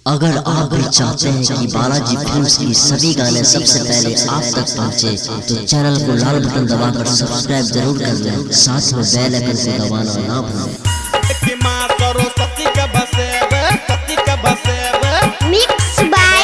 अगर आप भी चाहते हैं कि बालाजी फिल्म्स की सभी गाने सबसे पहले आप तक पहुंचे, तो चैनल को लाल बटन दबाकर सब्सक्राइब जरूर कर लें। साथ में बेल आइकन को दबाना ना भूलें। कि माँ सरस्वती के बसेबे, सती के बसेबे। Mix by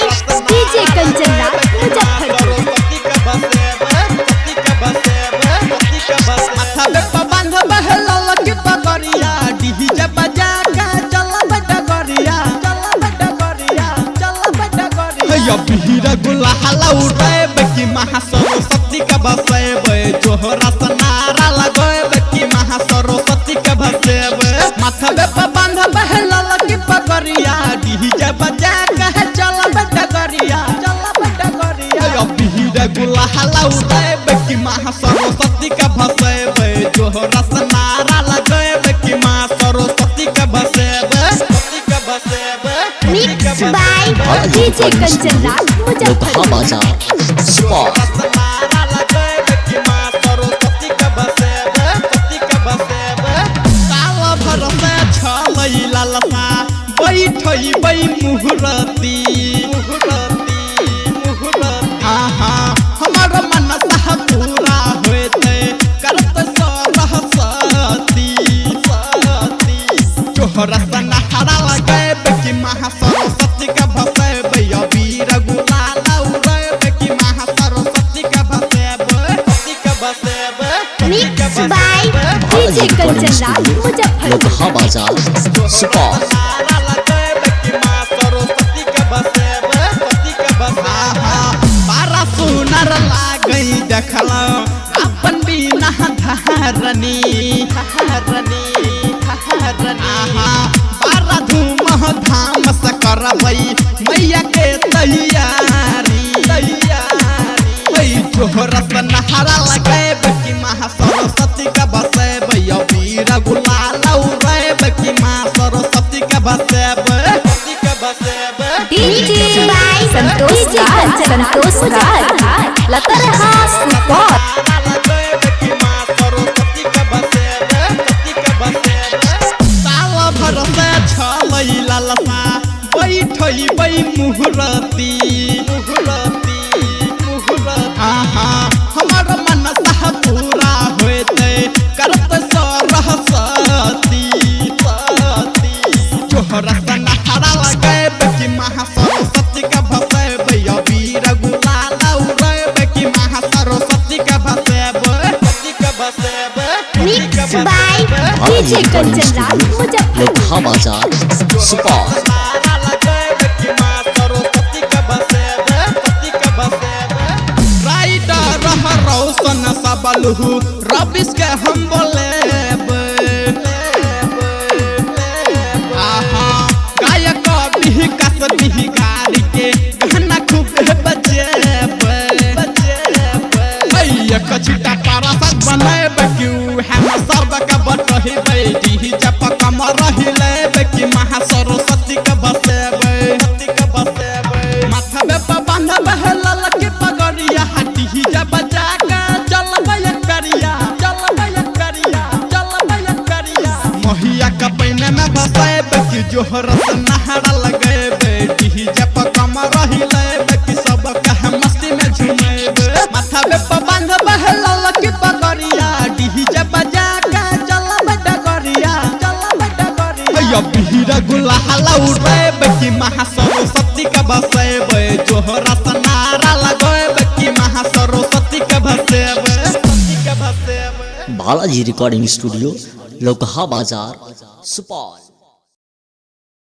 DJ Kanchan Raj, Muzaffarpur. Saraswati के बसेबे, सती के बसेबे, सती के बसेबे। माथा पे बांधब है ललक पगड़िया, डीजे बजा के चलब डगरिया, चलब डगरिया, चलब डगरिया। या बिहिरा गुलाला उड़ेबे कि महा सरस्वती के बसेबे, जोहरा सनारा लगेबे कि महा सरस्वती के बसेबे। माथा पे बांधब है ललक पगड़िया, डीजे बजा के चलब डगरिया, चलब डगरिया। या बिहिरा गुलाला उड़ेबे कि महा सरस्वती के बसेबे, जोहरा सनारा लगेबे कि माँ सरस्वती के बसेबे, सरस्वती के बसेबे। Mix by Balaji DJ recording Kanchan Raj, studio, Lokaha Muzaffarpur. बाजार, सुपौल। हमर मनसा पूरा होते करत सरस्वती सती तोहरा सनहरा लगेब कि महा सरस्वती के भसेब, अबीर गुलाल उड़ेब कि महा सरस्वती के भसेब, सती के भसेब। Mix by Balaji DJ recording Kanchan Raj, studio, Muzaffarpur. Lokaha बाजार, सुपौल। सनारा लगेब कि माँ सरस्वती के भसेब, सती के भसेब। बारा सुनर लागई देखल अपन बिना धारनी धारनी धारनी। बारा धूम धाम से करबै मैया के तैयारी तैयारी। जोहर सनहरा लगेब कि महा सरस्वती के बसेब, अबीर गुलाल उड़ेब कि माँ सरस्वती के बसेब, सरस्वती के बसेब। Mix DJ by Santosh DJ Raj, Kanchan Raj, Santosh Raj, Latarha, Supaul. हमर मनसा पूरा होते करत सरस्वती सती जोहरा सनहरा लगेब कि महा सरस्वती के भसेब, अबीर गुलाल उड़ेब कि महा सरस्वती के भसेब, सती के भसेब। Mix by Balaji DJ recording Kanchan Raj, studio, Muzaffarpur. Lokaha बाजार, सुपौल। सबलहु रबिस के हम बोलेब, आहा गायक बिहकस बिहगार के गाना खूब बजेब बजेब। कछिटा पारासत बनेब क्यों हम सब के बटहिबै, डीजे पर कमर हिलेब कि महा सरस्वती के बसेब, सती के बसेब। माथा पे बांधब है ललक पगड़िया, डीजे बजा के चलबै करिया, चलबै करिया, चलबै करिया। मोहिया के पैने में बसेब कि जोहर से नहरा लगेब, डीजे पर कमर हिलेब कि सब के हम मस्ती में झूमेब। माथा पे बांधब है ललक पगड़िया, डीजे बजा के चलब डगरिया, चलब डगरिया। या बिहिरा गुलाल उड़ेब कि महा सरस्वती के बसेब, जोहरा सनारा लगेब कि महा सरस्वती के बसेब, सती के बसेब। बालाजी रिकॉर्डिंग स्टूडियो, लोकहा बाजार, सुपौल।